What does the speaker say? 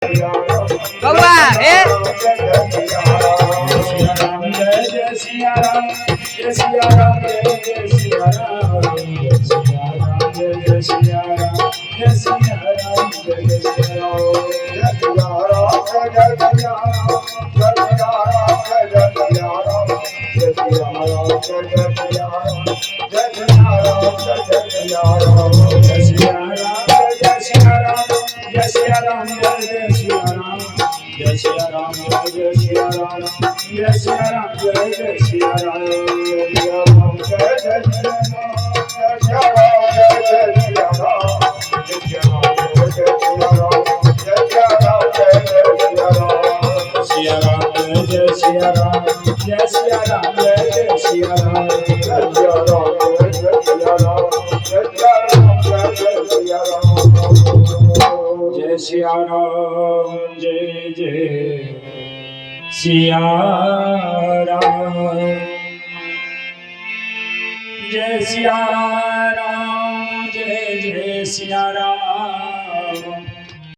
बबुआ हे। सिया राम जय जय सिया राम, जय सिया राम जय जय सिया राम, जय सिया राम जय जय सिया राम, जय सिया राम जय जय सिया राम, जय सिया राम जय जय सिया राम, जय सिया राम जय जय सिया राम, जय सिया राम जय जय सिया राम, जय सिया राम जय जय सिया राम, जय सिया राम जय जय सिया राम, जय सिया राम जय जय सिया राम, जय सिया राम जय जय सिया राम, जय सिया राम जय जय सिया राम, सिया राम जय जय सिया राम, जय सिया राम जय जय सिया राम, जय सिया राम जय जय सिया राम, जय सिया राम जय जय सिया राम, सिया राम जय जय सिया राम, जय सिया राम जय जय सिया राम, जय सिया राम जय जय सिया राम, जय सिया राम जय जय सिया राम। जय सिया राम जय जय सिया राम, जय सिया राम जय जय सिया राम।